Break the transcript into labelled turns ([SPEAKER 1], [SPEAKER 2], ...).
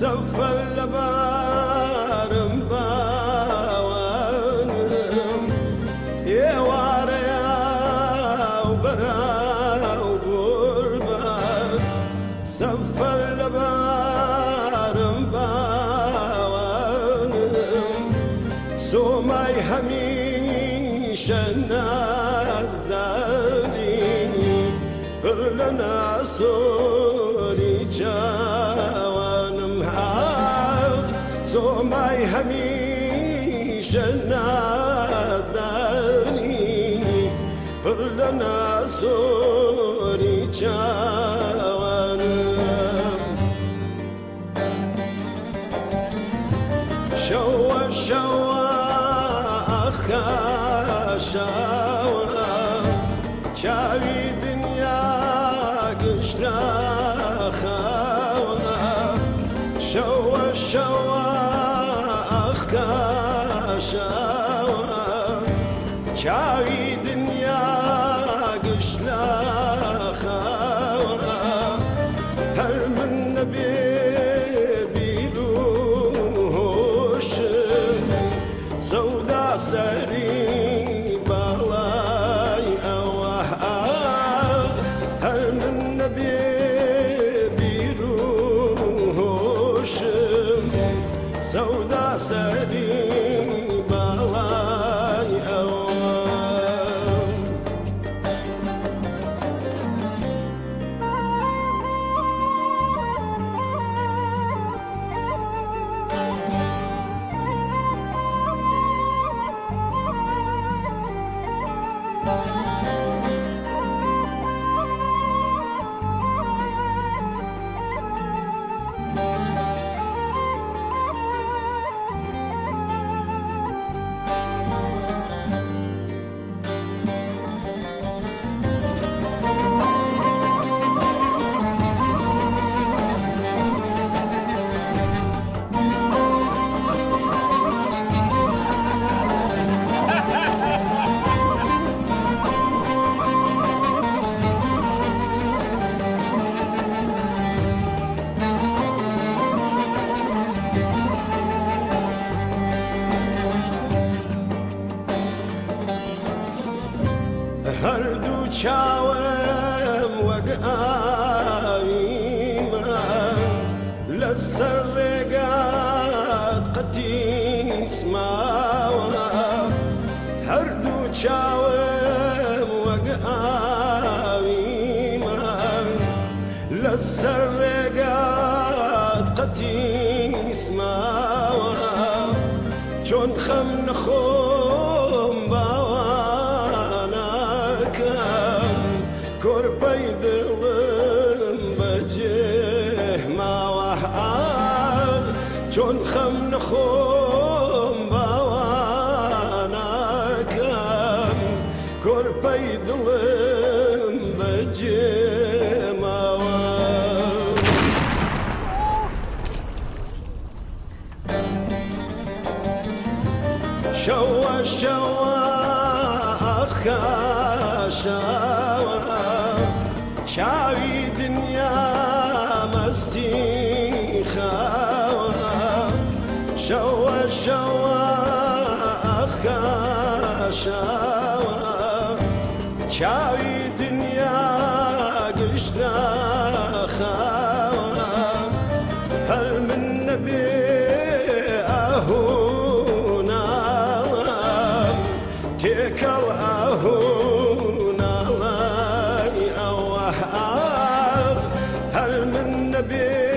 [SPEAKER 1] سەفەر لەبارم باوانم ئێوارەیە و بەراو غوربەت سەفەر لەبارم باوانم سۆمای هەمیشە نازداری پڕ لە ناسۆری چاوانم سۆمای هەمیشە نازداری پڕ لە ناسۆری چاوانم شەوە شەوە ئەخکاشەوە چاوی دنیا گشت لە خەوە شەوە شەوە ئەخکاشەوە چاوی دنیا گشت لە خەوە هەر من نەبێ بیر و هۆشم سەودا سەری باڵای ئەوە هەر من نەبێ بیر و هۆشم سەودا سەری باڵای ئەوە. هەردوو چاوم وەک ئاویمان لەسەر ڕێگات قەتیس ماوە هەردوو چاوم وەک ئاویمان لەسەر ڕێگات قەتیس ماوە چۆن خەم نەخۆم باوانەکەم کۆرپەی دڵم بەجێ ماوە چۆن خەم نەخۆم باوانەکەم کۆرپەی دڵم بەجێ ماوە. شەوە شەوە ئەخکاشەوە چاوی دنیا مەستی خەوە شەوە شەوە ئەخکاشەوە چاوی دنیا گشت لە خەوە هەر من نەبێ ئەهوو ناڵم تێکەڵ ئەهوو ناڵای ئەوە هەر من نەبێ